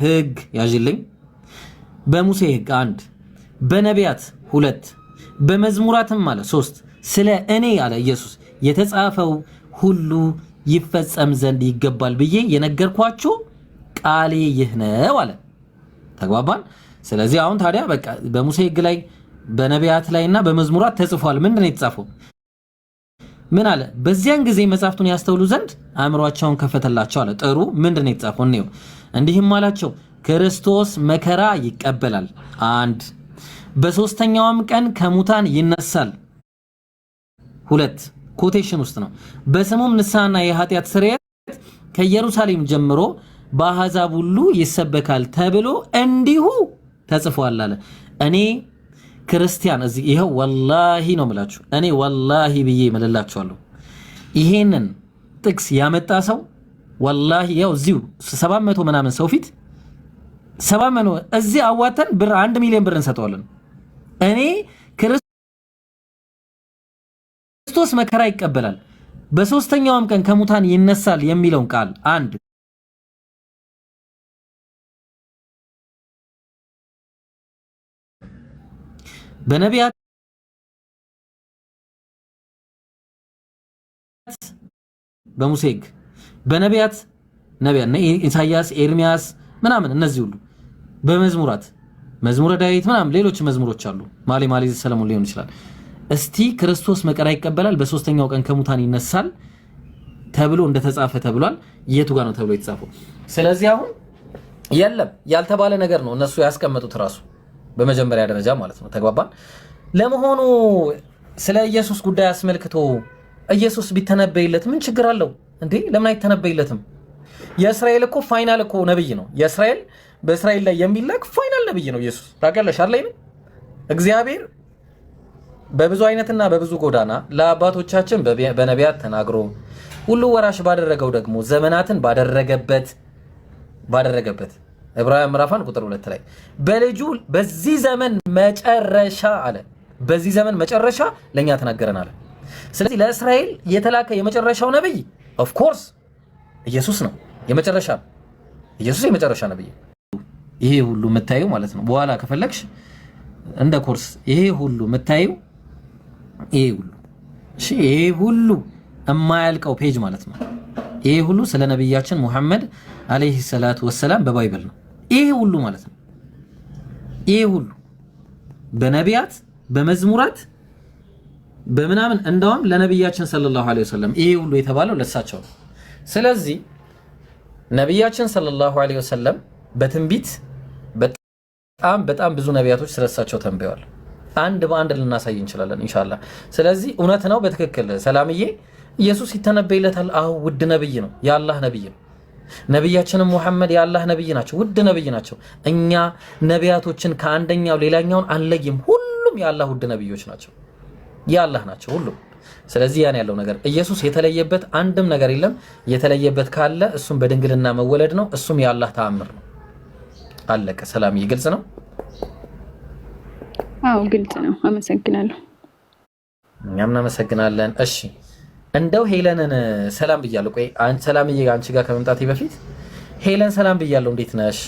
ሕግ ያዥልኝ፣ በሙሴ ሕግ አንድ፣ በነቢያት ሁለት፣ በመዝሙራትም አለ ሶስት፣ ስለ እኔ አለ ኢየሱስ የተጻፈው ሁሉ ይፈጸም ዘንድ ይገባል ብዬ የነገርኳችሁ ቃሌ ይህ ነው አለ። ተግባባን። ስለዚህ አሁን ታዲያ በቃ በሙሴ ሕግ ላይ በነቢያት ላይ እና በመዝሙራት ተጽፏል። ምንድን ነው የተጻፈው? ምን አለ? በዚያን ጊዜ መጻሕፍቱን ያስተውሉ ዘንድ አእምሯቸውን ከፈተላቸው አለ። ጥሩ፣ ምንድን ነው የተጻፈው? እንየው። እንዲህም አላቸው ክርስቶስ መከራ ይቀበላል፣ አንድ፣ በሶስተኛውም ቀን ከሙታን ይነሳል፣ ሁለት፣ quotation ውስጥ ነው። በስሙም ንስሐና የኃጢአት ስርየት ከኢየሩሳሌም ጀምሮ በአሕዛብ ሁሉ ይሰበካል ተብሎ እንዲሁ ተጽፏል አለ። እኔ ክርስቲያን እዚህ ይኸው ወላሂ ነው የምላችሁ። እኔ ወላሂ ብዬ እምልላችኋለሁ። ይሄንን ጥቅስ ያመጣ ሰው ወላሂ ያው እዚሁ 700 ምናምን ሰው ፊት፣ 700 እዚህ አዋተን ብር 1 ሚሊዮን ብር እንሰጠዋለን። እኔ ክርስቶስ መከራ ይቀበላል በሶስተኛውም ቀን ከሙታን ይነሳል የሚለውን ቃል አንድ በነቢያት፣ በሙሴ ሕግ፣ በነቢያት፣ ነቢያት ኢሳያስ፣ ኤርሚያስ ምናምን እነዚህ ሁሉ፣ በመዝሙራት መዝሙረ ዳዊት ምናምን ሌሎች መዝሙሮች አሉ። ማሌ ማሌ ሰለሞን ሊሆን ይችላል። እስቲ ክርስቶስ መከራ ይቀበላል በሶስተኛው ቀን ከሙታን ይነሳል ተብሎ እንደተጻፈ ተብሏል። የቱ ጋር ነው ተብሎ የተጻፈው? ስለዚህ አሁን የለም ያልተባለ ነገር ነው እነሱ ያስቀመጡት ራሱ በመጀመሪያ ደረጃ ማለት ነው። ተግባባን። ለመሆኑ ስለ ኢየሱስ ጉዳይ አስመልክቶ ኢየሱስ ቢተነበይለት ምን ችግር አለው እንዴ? ለምን አይተነበይለትም? የእስራኤል እኮ final እኮ ነብይ ነው። የእስራኤል በእስራኤል ላይ የሚላክ final ነብይ ነው ኢየሱስ። ታውቂያለሽ አይደል? እግዚአብሔር በብዙ አይነትና በብዙ ጎዳና ለአባቶቻችን በነቢያት ተናግሮ ሁሉ ወራሽ ባደረገው ደግሞ ዘመናትን ባደረገበት ዕብራውያን ምዕራፍ 1 ቁጥር 2 ላይ በልጁ በዚህ ዘመን መጨረሻ አለ። በዚህ ዘመን መጨረሻ ለእኛ ተናገረን አለ። ስለዚህ ለእስራኤል የተላከ የመጨረሻው ነብይ of course ኢየሱስ ነው። የመጨረሻ ኢየሱስ የመጨረሻ ነብይ። ይሄ ሁሉ የምታየው ማለት ነው። በኋላ ከፈለግሽ እንደ ኮርስ ይሄ ሁሉ የምታየው ይሄ ሁሉ፣ እሺ፣ ይሄ ሁሉ የማያልቀው page ማለት ነው። ይሄ ሁሉ ስለ ነቢያችን ሙሐመድ አለይሂ ሰላቱ ወሰላም በ Bible ነው። ይሄ ሁሉ ማለት ነው። ይሄ ሁሉ በነቢያት፣ በመዝሙራት፣ በምናምን እንደውም ለነቢያችን ሰለላሁ ዐለይሂ ወሰለም ይሄ ሁሉ የተባለው ለሳቸው ነው። ስለዚህ ነቢያችን ሰለላሁ ዐለይሂ ወሰለም በትንቢት በጣም በጣም ብዙ ነቢያቶች ስለሳቸው ተንብየዋል። አንድ በአንድ ልናሳይ እንችላለን ኢንሻአላህ። ስለዚህ እውነት ነው በትክክል ሰላምዬ፣ ኢየሱስ ይተነበይለታል። አዎ ውድ ነብይ ነው፣ የአላህ ነብይ ነው። ነቢያችንም ሙሐመድ የአላህ ነብይ ናቸው፣ ውድ ነብይ ናቸው። እኛ ነቢያቶችን ከአንደኛው ሌላኛውን አንለይም። ሁሉም የአላህ ውድ ነብዮች ናቸው፣ የአላህ ናቸው ሁሉም። ስለዚህ ያን ያለው ነገር ኢየሱስ የተለየበት አንድም ነገር የለም። የተለየበት ካለ እሱም በድንግልና መወለድ ነው። እሱም የአላህ ተአምር ነው። አለቀ። ሰላምዬ፣ ግልጽ ነው። አዎ ግልጽ ነው። አመሰግናለሁ። እኛም እናመሰግናለን። እሺ እንደው ሄለንን ሰላም ብያለሁ። ቆይ ሰላምዬ፣ አንቺ ጋር ከመምጣቴ በፊት ሄለን ሰላም ብያለሁ። እንዴት ነሽ?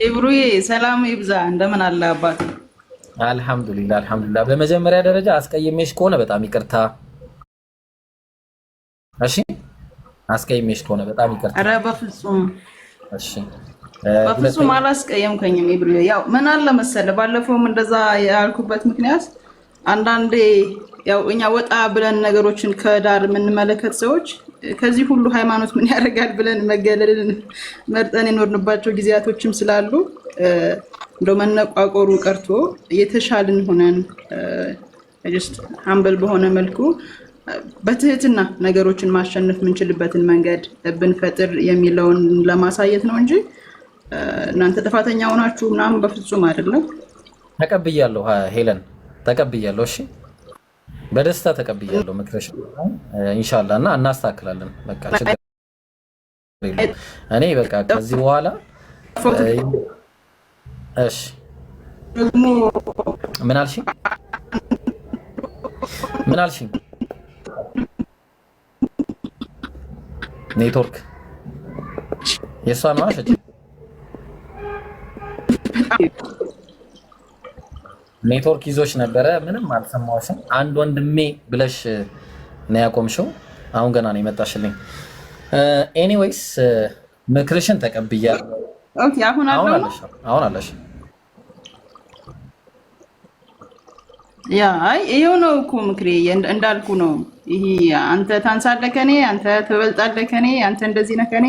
ኢብሩዬ ሰላም ይብዛ። እንደምን አለ አባት? አልሐምዱሊላ አልሐምዱሊላ። በመጀመሪያ ደረጃ አስቀይሜሽ ከሆነ በጣም ይቅርታ። እሺ አስቀይሜሽ ከሆነ በጣም ይቅርታ። ኧረ በፍጹም። እሺ። በፍጹም አላስቀየምከኝም ኢብሩዬ። ያው ምን አለ መሰለ ባለፈውም እንደዛ ያልኩበት ምክንያት አንዳንዴ ያው እኛ ወጣ ብለን ነገሮችን ከዳር የምንመለከት ሰዎች ከዚህ ሁሉ ሃይማኖት ምን ያደርጋል ብለን መገለልን መርጠን የኖርንባቸው ጊዜያቶችም ስላሉ እንደው መነቋቆሩ ቀርቶ የተሻልን ሆነን just humble በሆነ መልኩ በትህትና ነገሮችን ማሸነፍ የምንችልበትን መንገድ ብንፈጥር የሚለውን ለማሳየት ነው እንጂ እናንተ ጥፋተኛ ሆናችሁ ምናምን በፍጹም አይደለም። ተቀብያለሁ ሄለን፣ ተቀብያለሁ። እሺ በደስታ ተቀብያለሁ ምክርሽ። ኢንሻአላህ እና እናስተካክላለን። በቃ ችግር የለውም። እኔ በቃ ከዚህ በኋላ እሺ ምን አልሽኝ? ምን አልሽኝ? ኔትወርክ የእሷ ነው። አሸች ኔትወርክ ይዞሽ ነበረ፣ ምንም አልሰማሁሽም። አንድ ወንድሜ ብለሽ ነው ያቆምሽው። አሁን ገና ነው የመጣሽልኝ። Anyways ምክርሽን ተቀብያለሁ። Okay፣ አሁን አሁን አለው ነው። አለሽ፣ አሁን አለሽ። Yeah፣ አይ ይኸው ነው እኮ ምክሬ፣ እንዳልኩ ነው። ይሄ አንተ ታንሳለህ ከኔ፣ አንተ ትበልጣለህ ከኔ፣ አንተ እንደዚህ ነህ ከኔ።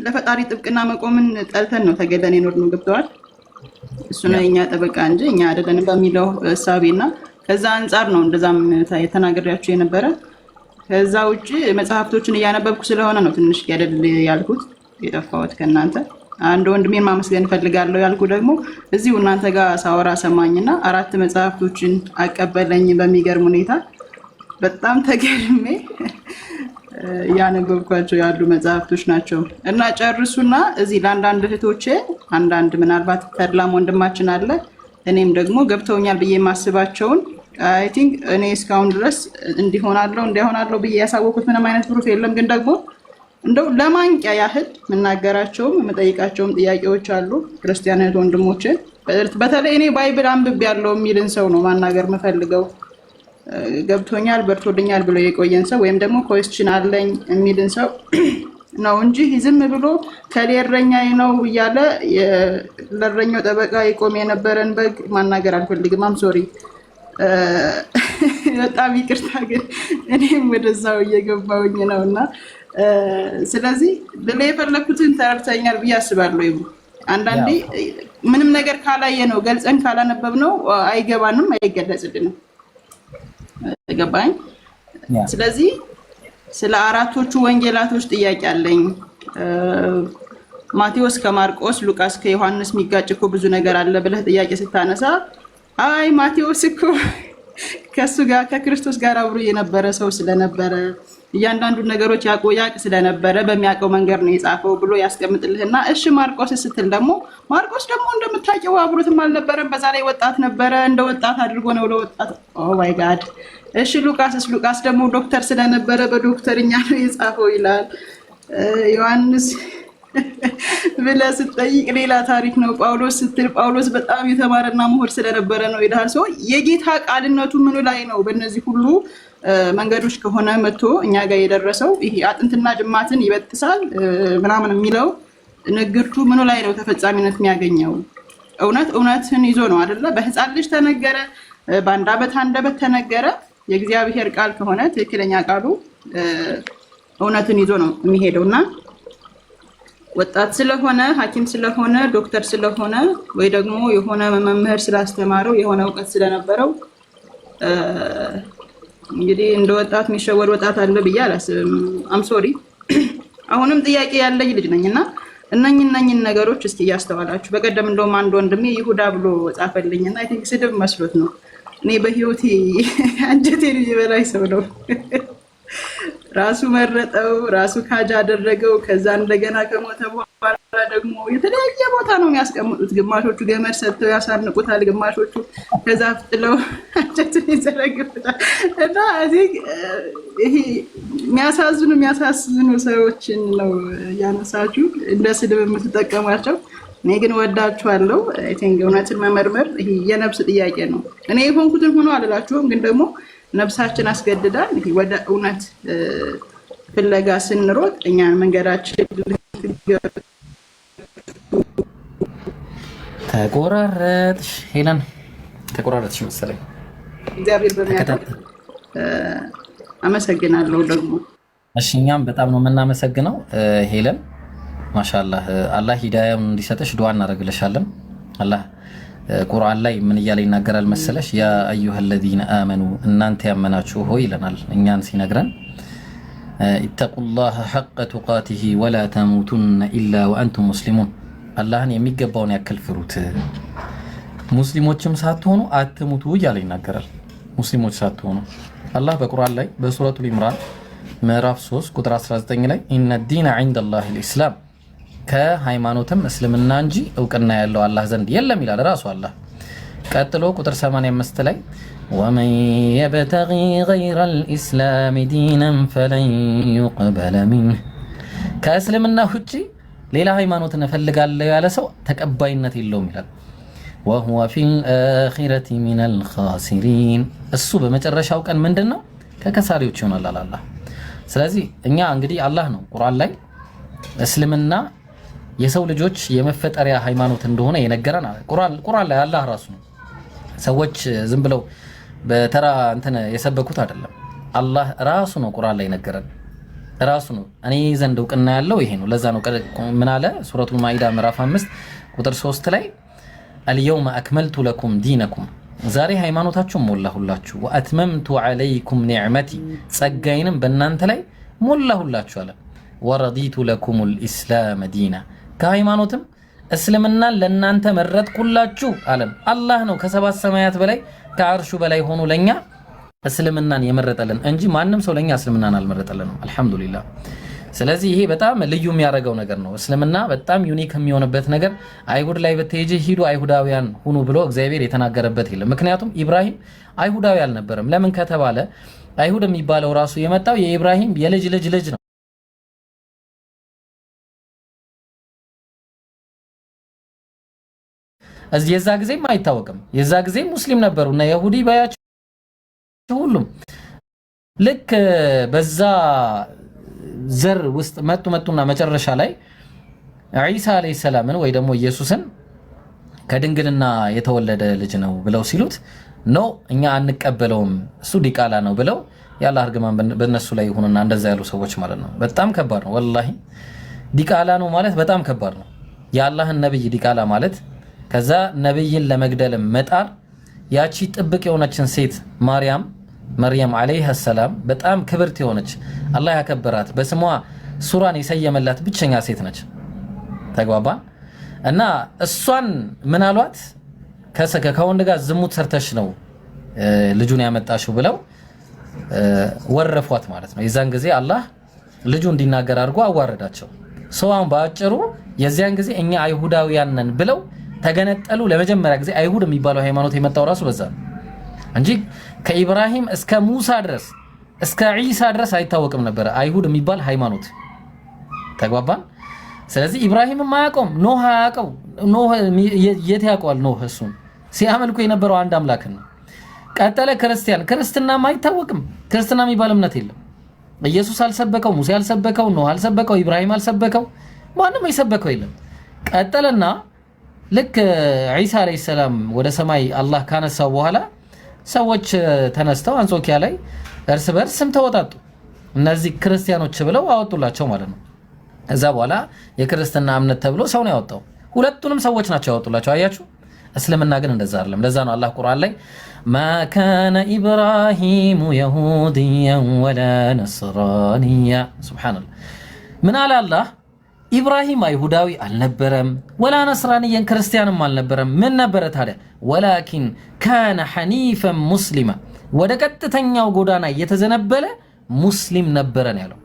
ለፈጣሪ ጥብቅና መቆምን ጠልተን ነው ተገለን የኖርነው። ገብተዋል። እሱ ነው የኛ ጠበቃ እንጂ እኛ አይደለንም በሚለው እሳቤና ከዛ አንጻር ነው እንደዛም የተናገሪያቸው የነበረ። ከዛ ውጭ መጽሐፍቶችን እያነበብኩ ስለሆነ ነው ትንሽ ገደል ያልኩት የጠፋሁት ከእናንተ። አንድ ወንድሜን ማመስገን እፈልጋለሁ ያልኩ ደግሞ እዚሁ እናንተ ጋር ሳወራ ሰማኝና አራት መጽሐፍቶችን አቀበለኝ በሚገርም ሁኔታ። በጣም ተገርሜ እያነበብኳቸው ያሉ መጽሐፍቶች ናቸው። እና ጨርሱና እዚህ ለአንዳንድ እህቶቼ፣ አንዳንድ ምናልባት ተድላም ወንድማችን አለ፣ እኔም ደግሞ ገብተውኛል ብዬ የማስባቸውን፣ I think እኔ እስካሁን ድረስ እንዲሆናለሁ እንዲሆናለሁ ብዬ ያሳወኩት ምንም አይነት proof የለም። ግን ደግሞ እንደው ለማንቂያ ያህል የምናገራቸውም የምጠይቃቸውም ጥያቄዎች አሉ። ክርስቲያን እህት ወንድሞችን፣ በተለይ እኔ Bible አንብቤ ያለው የሚልን ሰው ነው ማናገር የምፈልገው። ገብቶኛል፣ በርቶልኛል ብሎ የቆየን ሰው ወይም ደግሞ question አለኝ የሚልን ሰው ነው እንጂ ዝም ብሎ ከሌ እረኛዬ ነው እያለ ለእረኛው ጠበቃ ይቆም የነበረን በግ ማናገር አልፈልግም። I'm sorry፣ በጣም ይቅርታ፣ ግን እኔም ወደዛው እየገባውኝ ነው። እና ስለዚህ ልል የፈለግኩትን ተረድተኛል ብዬ አስባለሁ። ይቡ አንዳንዴ ምንም ነገር ካላየ ነው፣ ገልጸን ካላነበብ ነው አይገባንም፣ አይገለጽልንም። ገባኝ። ስለዚህ ስለ አራቶቹ ወንጌላቶች ጥያቄ አለኝ። ማቴዎስ ከማርቆስ፣ ሉቃስ ከዮሐንስ የሚጋጭ እኮ ብዙ ነገር አለ ብለህ ጥያቄ ስታነሳ፣ አይ ማቴዎስ እኮ ከእሱ ጋር፣ ከክርስቶስ ጋር አብሮ የነበረ ሰው ስለነበረ፣ እያንዳንዱን ነገሮች ያቅ ስለነበረ በሚያውቀው መንገድ ነው የጻፈው ብሎ ያስቀምጥልህና፣ እሺ ማርቆስ ስትል ደግሞ ማርቆስ ደግሞ እንደምታውቂው አብሮትም አልነበረም፣ በዛ ላይ ወጣት ነበረ፣ እንደ ወጣት አድርጎ ነው ለወጣት። Oh my God። እሺ ሉቃስስ? ሉቃስ ደግሞ ዶክተር ስለነበረ በዶክተርኛ ነው የጻፈው ይላል። ዮሐንስ ብለህ ስትጠይቅ ሌላ ታሪክ ነው። ጳውሎስ ስትል ጳውሎስ በጣም የተማረና ምሁር ስለነበረ ነው ይልሃል። ሰው የጌታ ቃልነቱ ምኑ ላይ ነው? በእነዚህ ሁሉ መንገዶች ከሆነ መጥቶ እኛ ጋር የደረሰው፣ ይሄ አጥንትና ጅማትን ይበጥሳል ምናምን የሚለው ንግርቱ ምኑ ላይ ነው ተፈጻሚነት የሚያገኘው? እውነት እውነትን ይዞ ነው አይደለ? በህፃን ልጅ ተነገረ፣ በአንድ ዓመት አንደበት ተነገረ። የእግዚአብሔር ቃል ከሆነ ትክክለኛ ቃሉ እውነትን ይዞ ነው የሚሄደው። እና ወጣት ስለሆነ፣ ሐኪም ስለሆነ፣ ዶክተር ስለሆነ ወይ ደግሞ የሆነ መምህር ስላስተማረው፣ የሆነ እውቀት ስለነበረው፣ እንግዲህ እንደ ወጣት የሚሸወድ ወጣት አለ ብዬ አላስብም። I'm sorry፣ አሁንም ጥያቄ ያለኝ ልጅ ነኝ። እና እነኝን ነገሮች እስኪ እያስተዋላችሁ፣ በቀደም እንደውም አንድ ወንድሜ ይሁዳ ብሎ ጻፈልኝ እና I think ስድብ መስሎት ነው። እኔ በህይወቴ አንጀቴን የሚበላኝ ሰው ነው። ራሱ መረጠው፣ ራሱ ካጅ አደረገው። ከዛ እንደገና ከሞተ በኋላ ደግሞ የተለያየ ቦታ ነው የሚያስቀምጡት። ግማሾቹ ገመድ ሰጥተው ያሳንቁታል፣ ግማሾቹ ከዛፍ ጥለው አንጀቱን ይዘረግፉታል። እና እዚህ ይሄ የሚያሳዝኑ የሚያሳዝኑ ሰዎችን ነው እያነሳችሁ እንደ ስድብ የምትጠቀሟቸው። እኔ ግን ወዳችኋለሁ። I think እውነትን መመርመር ይሄ የነፍስ ጥያቄ ነው። እኔ የሆንኩትን ሆኖ አልላችሁም፣ ግን ደግሞ ነፍሳችን አስገድዳን ይሄ ወደ እውነት ፍለጋ ስንሮጥ እኛን መንገዳችን ተቆራረጥሽ ሄለን፣ ተቆራረጥሽ መሰለኝ። እግዚአብሔር በሚያውቀው አመሰግናለሁ ደግሞ። እሺ እኛም በጣም ነው የምናመሰግነው ሄለን። ማሻአላህ፣ አላህ ሂዳያውን እንዲሰጥሽ ዱዓ እናደርግልሻለን። አላህ ቁርአን ላይ ምን እያለ ይናገራል መሰለሽ? يا أيها الذين آمنوا፣ እናንተ ያመናችሁ ሆይ ይለናል። እኛን ሲነግረን اتقوا الله حق تقاته ولا تموتن إلا وأنتم مسلمون፣ አላህን የሚገባውን ያክል ፍሩት፣ ሙስሊሞችም ሳትሆኑ አትሙቱ እያለ ይናገራል። ሙስሊሞች ሳትሆኑ። አላህ በቁርአን ላይ በሱረቱል ኢምራን ምዕራፍ 3 ቁጥር 19 ላይ إن الدين عند الله الإسلام፣ ከሃይማኖትም እስልምና እንጂ እውቅና ያለው አላህ ዘንድ የለም ይላል ራሱ አላህ። ቀጥሎ ቁጥር 85 ላይ ومن يبتغ غير الإسلام دينا فلن يقبل منه። ከእስልምና ውጪ ሌላ ሃይማኖትን እፈልጋለሁ ያለ ሰው ተቀባይነት የለውም ይላል። وهو في الآخرة من الخاسرين፣ እሱ በመጨረሻው ቀን ምንድን ነው ከከሳሪዎች ይሆናል አለ አላህ። ስለዚህ እኛ እንግዲህ አላህ ነው ቁርአን ላይ እስልምና የሰው ልጆች የመፈጠሪያ ሃይማኖት እንደሆነ የነገረን ቁርአን ላይ አላህ ራሱ ነው። ሰዎች ዝም ብለው በተራ እንትን የሰበኩት አይደለም። አላህ ራሱ ነው ቁርአን ላይ ነገረን ራሱ ነው። እኔ ዘንድ እውቅና ያለው ይሄ ነው። ለዛ ነው ምን አለ ሱረቱል ማኢዳ ምዕራፍ 5 ቁጥር 3 ላይ اليوم أكملت لكم دينكم ዛሬ ሃይማኖታችሁን ሞላሁላችሁ፣ وأتممت عليكم نعمتي ጸጋዬንም በእናንተ ላይ ሞላሁላችሁ አለ። ورضيت لكم الإسلام دينا ከሃይማኖትም እስልምናን ለእናንተ መረጥኩላችሁ አለን። አላህ ነው ከሰባት ሰማያት በላይ ከአርሹ በላይ ሆኖ ለኛ እስልምናን የመረጠልን እንጂ ማንም ሰው ለኛ እስልምናን አልመረጠልንም። አልሐምዱሊላህ። ስለዚህ ይሄ በጣም ልዩ የሚያደርገው ነገር ነው። እስልምና በጣም unique የሚሆንበት ነገር አይሁድ ላይ ብትሄጂ ሂዱ አይሁዳውያን ሁኑ ብሎ እግዚአብሔር የተናገረበት የለም። ምክንያቱም ኢብራሂም አይሁዳዊ አልነበረም። ለምን ከተባለ አይሁድ የሚባለው ራሱ የመጣው የኢብራሂም የልጅ ልጅ ልጅ ነው። የዛ ጊዜም አይታወቅም። የዛ ጊዜ ሙስሊም ነበሩ እና የሁዲ ባያቸው ሁሉም ልክ በዛ ዘር ውስጥ መጡ መጡና መጨረሻ ላይ ዒሳ ዓለይሂ ሰላምን ወይ ደግሞ ኢየሱስን ከድንግልና የተወለደ ልጅ ነው ብለው ሲሉት no እኛ አንቀበለውም እሱ ዲቃላ ነው ብለው የአላህ እርግማን በእነሱ ላይ ይሁንና እንደዛ ያሉ ሰዎች ማለት ነው። በጣም ከባድ ነው ወላሂ። ዲቃላ ነው ማለት በጣም ከባድ ነው። የአላህን ነብይ ዲቃላ ማለት ከዛ ነብይን ለመግደል መጣር ያቺ ጥብቅ የሆነችን ሴት ማርያም መርየም ዓለይሃ ሰላም በጣም ክብርት የሆነች አላህ ያከበራት በስሟ ሱራን የሰየመላት ብቸኛ ሴት ነች። ተግባባ እና እሷን ምን አሏት? ከወንድ ጋር ዝሙት ሰርተሽ ነው ልጁን ያመጣሽው ብለው ወረፏት ማለት ነው። የዛን ጊዜ አላህ ልጁ እንዲናገር አድርጎ አዋረዳቸው። ሰው አሁን በአጭሩ የዚያን ጊዜ እኛ አይሁዳውያን ነን ብለው ተገነጠሉ። ለመጀመሪያ ጊዜ አይሁድ የሚባለው ሃይማኖት የመጣው ራሱ በዛ ነው እንጂ ከኢብራሂም እስከ ሙሳ ድረስ እስከ ዒሳ ድረስ አይታወቅም ነበረ አይሁድ የሚባል ሃይማኖት። ተግባባን። ስለዚህ ኢብራሂምም አያውቀውም፣ ኖህ አያውቀው። ኖህ የት ያውቀዋል? ኖህ እሱን ሲያመልኩ የነበረው አንድ አምላክን ነው። ቀጠለ ክርስቲያን፣ ክርስትናም አይታወቅም። ክርስትና የሚባል እምነት የለም። ኢየሱስ አልሰበከው፣ ሙሴ አልሰበከው፣ ኖህ አልሰበከው፣ ኢብራሂም አልሰበከው፣ ማንም የሰበከው የለም። ቀጠለና ልክ ዒሳ ዓለይሂ ሰላም ወደ ሰማይ አላህ ካነሳው በኋላ ሰዎች ተነስተው አንጾኪያ ላይ እርስ በርስ ስም ተወጣጡ። እነዚህ ክርስቲያኖች ብለው አወጡላቸው ማለት ነው። እዛ በኋላ የክርስትና እምነት ተብሎ ሰው ነው ያወጣው። ሁለቱንም ሰዎች ናቸው ያወጡላቸው። አያችሁ፣ እስልምና ግን እንደዛ አይደለም። ለዛ ነው አላህ ቁርአን ላይ ما كان إبراهيم يهوديا ولا نصرانيا። ሱብሓነላህ ምን አለ አላህ? ኢብራሂም አይሁዳዊ አልነበረም፣ ولا نصرانيا ክርስቲያንም አልነበረም። ምን ነበረ ታዲያ? ولكن كان حنيفا مسلما፣ ወደ ቀጥተኛው ጎዳና እየተዘነበለ ሙስሊም ነበረ ነው ያለው።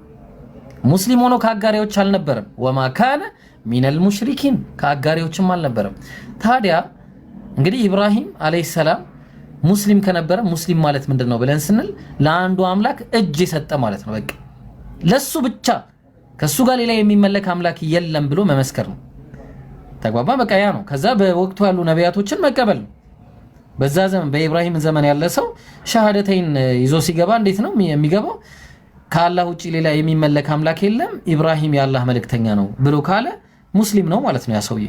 ሙስሊም ሆኖ ከአጋሪዎች አልነበረም። وما كان من المشركين ከአጋሪዎችም አልነበረም። ታዲያ እንግዲህ ኢብራሂም ዓለይሂ ሰላም ሙስሊም ከነበረ ሙስሊም ማለት ምንድን ነው ብለን ስንል ለአንዱ አምላክ እጅ የሰጠ ማለት ነው። በቃ ለሱ ብቻ ከሱ ጋር ሌላ የሚመለክ አምላክ የለም ብሎ መመስከር ነው። ተግባባ። በቃ ያ ነው። ከዛ በወቅቱ ያሉ ነቢያቶችን መቀበል ነው። በዛ ዘመን በኢብራሂም ዘመን ያለ ሰው ሸሃደተይን ይዞ ሲገባ እንዴት ነው የሚገባው? ከአላህ ውጭ ሌላ የሚመለክ አምላክ የለም፣ ኢብራሂም የአላህ መልእክተኛ ነው ብሎ ካለ ሙስሊም ነው ማለት ነው ያ ሰውዬ።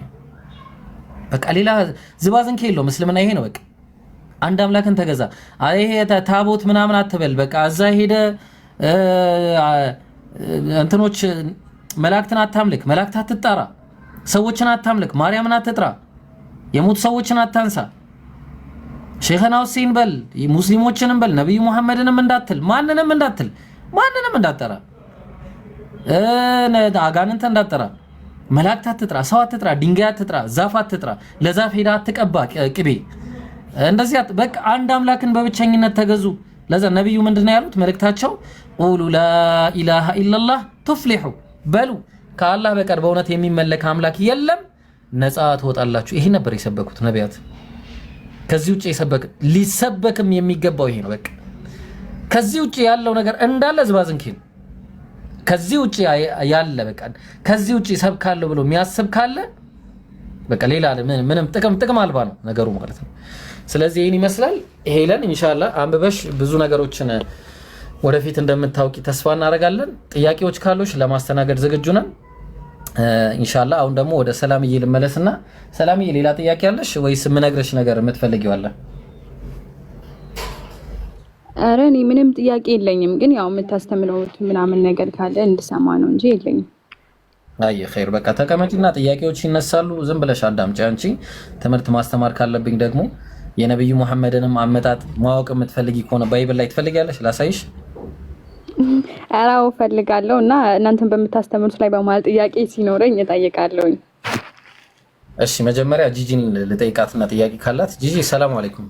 በቃ ሌላ ዝባዝንኬ የለውም። እስልምና ይሄ ነው። በቃ አንድ አምላክን ተገዛ። ይሄ ታቦት ምናምን አትበል። በቃ እዛ ሄደ እንትኖች መላእክትን አታምልክ፣ መላእክት አትጣራ፣ ሰዎችን አታምልክ፣ ማርያምን አትጥራ፣ የሞቱ ሰዎችን አታንሳ፣ ሼኸና ሁሴን በል፣ ሙስሊሞችንም በል፣ ነቢዩ ሙሐመድንም እንዳትል፣ ማንንም እንዳትል፣ ማንንም እንዳትጠራ፣ አጋንንት እንዳትጠራ፣ መላእክት አትጥራ፣ ሰው አትጥራ፣ ድንጋይ አትጥራ፣ ዛፍ አትጥራ፣ ለዛፍ ሄዳ አትቀባ ቅቤ፣ እንደዚህ በቃ አንድ አምላክን በብቸኝነት ተገዙ። ለዛ ነቢዩ ምንድነው ያሉት መልእክታቸው? ቁሉ ላኢላሃ ኢለላህ ቱፍሊሑ በሉ ከአላህ በቀር በእውነት የሚመለክ አምላክ የለም ነፃ ትወጣላችሁ። ይሄ ነበር የሰበኩት ነቢያት። ከዚህ ውጭ የሰበክ ሊሰበክም የሚገባው ይሄ ነው። በቃ ከዚህ ውጭ ያለው ነገር እንዳለ ዝባዝንኬ ነው። ከዚህ ውጭ ያለ በቃ ከዚህ ውጭ ሰብካለሁ ብሎ የሚያስብ ካለ በቃ ሌላ ምንም ጥቅም ጥቅም አልባ ነው ነገሩ ማለት ነው። ስለዚህ ይህን ይመስላል። ሄለን ኢንሻላህ አንብበሽ ብዙ ነገሮችን ወደፊት እንደምታውቂ ተስፋ እናደርጋለን። ጥያቄዎች ካሉሽ ለማስተናገድ ዝግጁ ነን ኢንሻላህ። አሁን ደግሞ ወደ ሰላምዬ ልመለስና ሰላምዬ ሌላ ጥያቄ አለሽ ወይስ የምነግርሽ ነገር የምትፈልጊው አለ? ኧረ እኔ ምንም ጥያቄ የለኝም፣ ግን ያው የምታስተምረው ምናምን ነገር ካለ እንድሰማ ነው እንጂ የለኝም። አይ ኸይር፣ በቃ ተቀመጪና ጥያቄዎች ይነሳሉ። ዝም ብለሽ አዳምጪ። አንቺ ትምህርት ማስተማር ካለብኝ ደግሞ የነብዩ መሐመድንም አመጣጥ ማወቅ የምትፈልጊ ከሆነ Bible ላይ ትፈልጊያለሽ? ላሳይሽ። ኧረ አዎ እፈልጋለሁ፣ እና እናንተን በምታስተምሩት ላይ በመሀል ጥያቄ ሲኖረኝ እጠይቃለሁኝ። እሺ መጀመሪያ ጂጂን ልጠይቃትና ጥያቄ ካላት ጂጂ፣ ሰላም አለይኩም።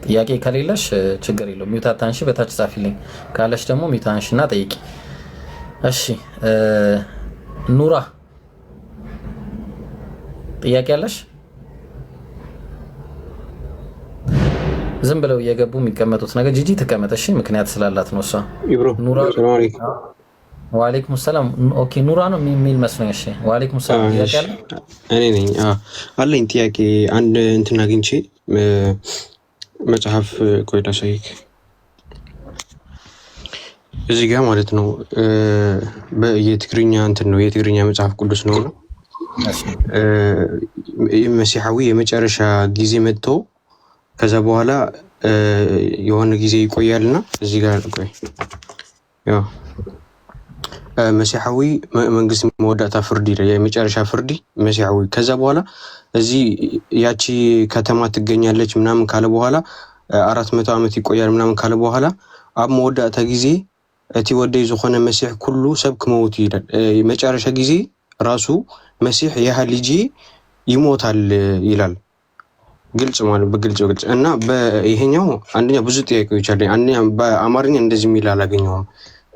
ጥያቄ ከሌለሽ ችግር የለውም mute አታንሺ፣ በታች ጻፊልኝ። ካለሽ ደግሞ mute አንሺ እና ጠይቂ። እሺ ኑራ ጥያቄ አለሽ? ዝም ብለው እየገቡ የሚቀመጡት ነገር ጂጂ ትቀመጥ። እሺ ምክንያት ስላላት ነው እሷ። ኑራ፣ ወአለይኩም ሰላም። Okay ኑራ ነው የሚል መስሎኝ። እሺ ወአለይኩም ሰላም። ጥያቄ አለ? እኔ ነኝ አለኝ ጥያቄ። አንድ እንትን አግኝቼ መጽሐፍ፣ ቆይ ላሳይክ። እዚህ ጋር ማለት ነው፣ የትግርኛ እንትን ነው፣ የትግርኛ መጽሐፍ ቅዱስ ነው። መሲሐዊ የመጨረሻ ጊዜ መጥቶ ከዛ በኋላ የሆነ ጊዜ ይቆያልና እዚህ ጋር ቆይ፣ ያው መሲሐዊ መንግስት መወዳእታ ፍርዲ ይላል። የመጨረሻ ፍርዲ መሲሐዊ። ከዛ በኋላ እዚህ ያቺ ከተማ ትገኛለች ምናምን ካለ በኋላ 400 ዓመት ይቆያል ምናምን ካለ በኋላ ኣብ መወዳእታ ጊዜ እቲ ወደይ ዝኾነ መሲሕ ኩሉ ሰብ ክመውት ይላል። መጨረሻ ጊዜ ራሱ መሲሕ ያህ ልጅ ይሞታል ይላል። ግልጽ ማለት በግልጽ በግልጽ እና ይሄኛው አንደኛ ብዙ ጥያቄዎች አለኝ። አንደኛ በአማርኛ እንደዚህ የሚል አላገኘሁም።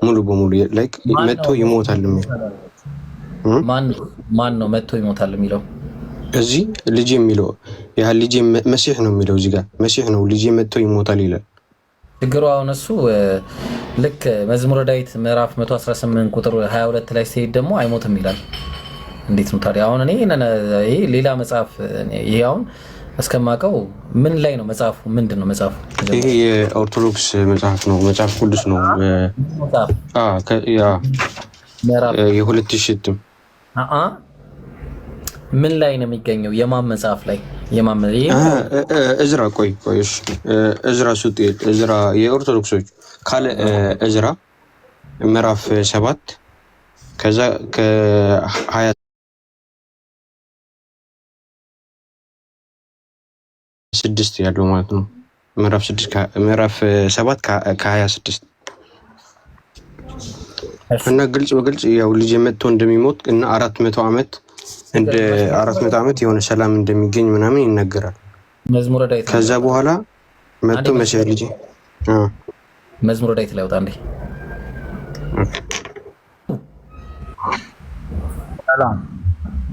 ሙሉ በሙሉ like መጥቶ ይሞታል የሚል። ማን ነው መጥቶ ይሞታል የሚለው? እዚህ ልጅ የሚለው ያ ልጅ መሲሕ ነው የሚለው፣ እዚህ ጋር መሲሕ ነው፣ ልጅ መጥቶ ይሞታል ይላል። ችግሩ አሁን እሱ ልክ መዝሙረ ዳዊት ምዕራፍ 118 ቁጥር 22 ላይ ሲሄድ ደግሞ አይሞትም ይላል። እንዴት ነው ታዲያ? አሁን እኔ ይሄ ሌላ መጽሐፍ፣ ይሄ አሁን እስከማውቀው ምን ላይ ነው መጽሐፉ? ምንድን ነው መጽሐፉ? ይሄ የኦርቶዶክስ መጽሐፍ ነው፣ መጽሐፍ ቅዱስ ነው። የ2000 እትም። ምን ላይ ነው የሚገኘው? የማን መጽሐፍ ላይ? እዝራ፣ ቆይ ቆይ፣ እዝራ ሱጤል፣ እዝራ የኦርቶዶክሶች ካለ እዝራ ምዕራፍ 7 ከዛ ከ26 ያለው ማለት ነው። ምዕራፍ 6፣ ምዕራፍ 7 ከ26 እና ግልጽ በግልጽ ያው ልጅ መጥቶ እንደሚሞት እና 400 ዓመት እንደ 400 ዓመት የሆነ ሰላም እንደሚገኝ ምናምን ይነገራል። ከዛ በኋላ መጥቶ መሲህ ልጅ መዝሙረ ዳዊት ላይ ወጣ እንዴ?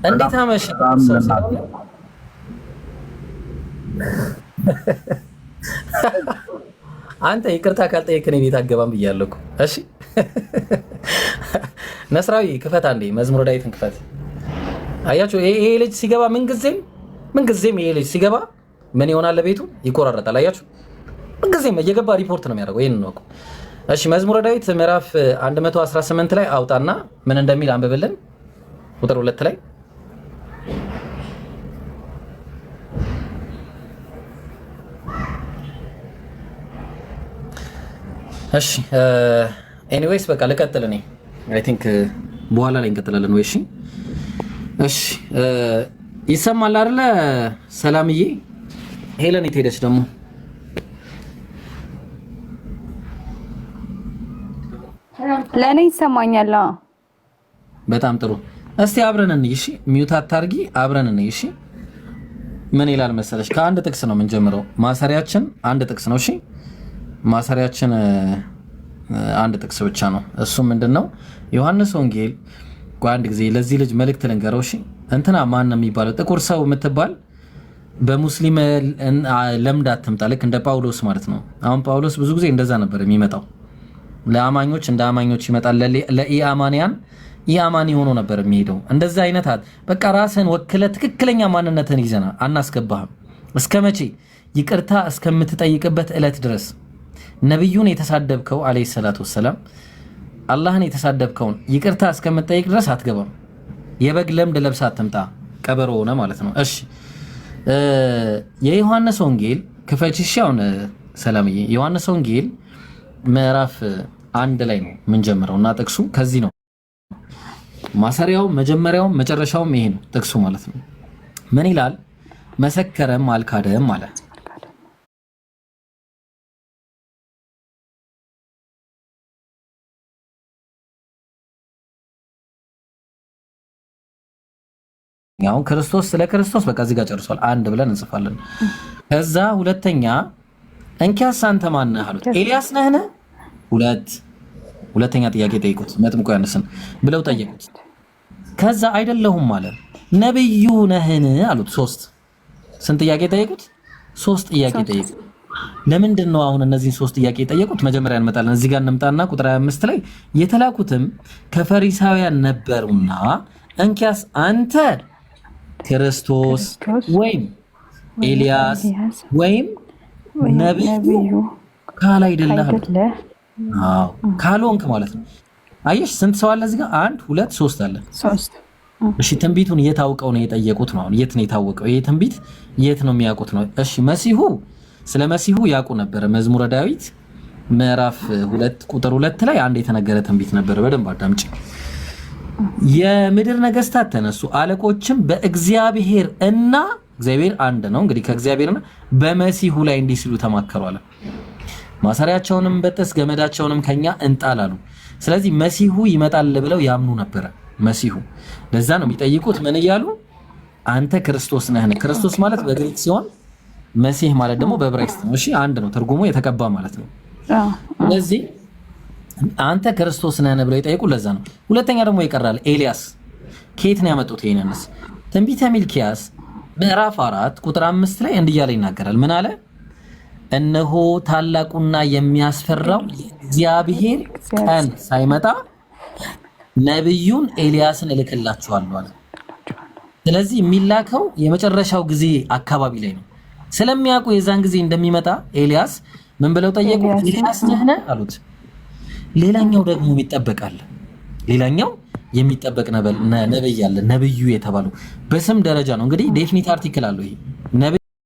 እንዴት አመሸ? አንተ ይቅርታ ካልጠየቅን ቤት አገባም ብያለሁ እኮ። እሺ ነስራዊ ክፈት አንዴ፣ መዝሙረ ዳዊትን ክፈት። አያችሁ ይሄ ልጅ ሲገባ ምንጊዜም ምንጊዜም ይሄ ልጅ ሲገባ ምን ይሆናል? ለቤቱ ይቆራረጣል። አያችሁ ምንጊዜም እየገባ ሪፖርት ነው የሚያደርገው። ይሄን ነው። እሺ መዝሙረ ዳዊት ምዕራፍ 118 ላይ አውጣና ምን እንደሚል አንብብልን። ቁጥር 2 ላይ። እሺ anyways በቃ ልቀጥል። እኔ I think በኋላ ላይ እንቀጥላለን ወይ? እሺ እሺ፣ ይሰማል አይደለ? ሰላምዬ፣ ሄለን የት ሄደች ደግሞ? ለእኔ ይሰማኛል። በጣም ጥሩ። እስቲ አብረን እንይ። እሺ mute አታርጊ፣ አብረን እንይ። እሺ ምን ይላል መሰለሽ? ከአንድ ጥቅስ ነው የምንጀምረው። ማሰሪያችን አንድ ጥቅስ ነው። እሺ ማሰሪያችን አንድ ጥቅስ ብቻ ነው። እሱ ምንድን ነው? ዮሐንስ ወንጌል። አንድ ጊዜ ለዚህ ልጅ መልእክት ልንገረው። እሺ እንትና ማን ነው የሚባለው ጥቁር ሰው የምትባል በሙስሊም ለምድ አትምጣ። ልክ እንደ ጳውሎስ ማለት ነው። አሁን ጳውሎስ ብዙ ጊዜ እንደዛ ነበር የሚመጣው። ለአማኞች እንደ አማኞች ይመጣል፣ ለኢአማንያን ኢአማኒ ሆኖ ነበር የሚሄደው። እንደዛ አይነት በቃ ራስህን ወክለ ትክክለኛ ማንነትን ይዘና አናስገባህም። እስከ መቼ? ይቅርታ እስከምትጠይቅበት ዕለት ድረስ። ነቢዩን የተሳደብከው ዓለይሂ ሰላቱ ወሰላም አላህን የተሳደብከውን ይቅርታ እስከምትጠይቅ ድረስ አትገባም። የበግ ለምድ ለብሳ አትምጣ። ቀበሮ ሆነ ማለት ነው። እሺ፣ የዮሐንስ ወንጌል ክፈች። እሺ አሁን ሰላምዬ፣ ዮሐንስ ወንጌል ምዕራፍ 1 ላይ ነው የምንጀምረው እና ጥቅሱ ከዚህ ነው። ማሰሪያው መጀመሪያውም መጨረሻውም ይሄ ነው ጥቅሱ ማለት ነው። ምን ይላል? መሰከረም አልካደም ማለት። አሁን ክርስቶስ ስለ ክርስቶስ በቃ እዚህ ጋር ጨርሷል። አንድ ብለን እንጽፋለን። ከዛ ሁለተኛ እንኪያስ አንተ ማነህ አሉት። ኤልያስ ነህን? ሁለተኛ ጥያቄ ጠይቁት፣ መጥምቁ ዮሐንስን ብለው ጠየቁት። ከዛ አይደለሁም አለ። ነብዩ ነህን አሉት። ሶስት፣ ስንት ጥያቄ ጠየቁት? ሶስት ጥያቄ ጠየቁት። ለምንድን ነው አሁን እነዚህን ሶስት ጥያቄ የጠየቁት? መጀመሪያ እንመጣለን። እዚህ ጋር እንምጣና ቁጥር 25 ላይ የተላኩትም ከፈሪሳውያን ነበሩና እንኪያስ አንተ ክርስቶስ ወይም ኤልያስ ወይም ነብዩ ካላይደለህ፣ አዎ ካልሆንክ ማለት ነው። አየሽ ስንት ሰው አለ እዚህ ጋር? አንድ፣ ሁለት፣ ሶስት አለ። እሺ፣ ትንቢቱን የት አውቀው ነው የጠየቁት ነው? አሁን የት ነው የታወቀው ይሄ ትንቢት? የት ነው የሚያውቁት ነው? እሺ፣ መሲሁ፣ ስለ መሲሁ ያውቁ ነበረ። መዝሙረ ዳዊት ምዕራፍ 2 ቁጥር 2 ላይ አንድ የተነገረ ትንቢት ነበረ። በደንብ አዳምጪ። የምድር ነገስታት ተነሱ፣ አለቆችም በእግዚአብሔር እና፣ እግዚአብሔር አንድ ነው እንግዲህ፣ ከእግዚአብሔርና በመሲሁ ላይ እንዲህ ሲሉ ተማከሩ አለ። ማሰሪያቸውንም በጥስ ገመዳቸውንም ከኛ እንጣል አሉ። ስለዚህ መሲሁ ይመጣል ብለው ያምኑ ነበረ። መሲሁ ለዛ ነው የሚጠይቁት። ምን እያሉ? አንተ ክርስቶስ ነህን? ክርስቶስ ማለት በግሪክ ሲሆን መሲህ ማለት ደግሞ በዕብራይስጥ ነው። እሺ፣ አንድ ነው ትርጉሙ፣ የተቀባ ማለት ነው። ስለዚህ አንተ ክርስቶስ ነህን ብለው የጠየቁ ለዛ ነው። ሁለተኛ ደግሞ ይቀራል ኤልያስ። ከየት ነው ያመጡት? ይሄንንስ ትንቢተ ሚልኪያስ ምዕራፍ 4 ቁጥር 5 ላይ እንዲህ እያለ ይናገራል። ምን አለ? እነሆ ታላቁና የሚያስፈራው የእግዚአብሔር ቀን ሳይመጣ ነቢዩን ኤልያስን እልክላችኋለሁ አለ። ስለዚህ የሚላከው የመጨረሻው ጊዜ አካባቢ ላይ ነው። ስለሚያውቁ የዛን ጊዜ እንደሚመጣ ኤልያስ ምን ብለው ጠየቁ? ኤልያስ ነህን አሉት። ሌላኛው ደግሞ የሚጠበቅ አለ። ሌላኛው የሚጠበቅ ነብይ አለ። ነብዩ የተባለው በስም ደረጃ ነው እንግዲህ፣ definite article አለው ይሄ ነብይ።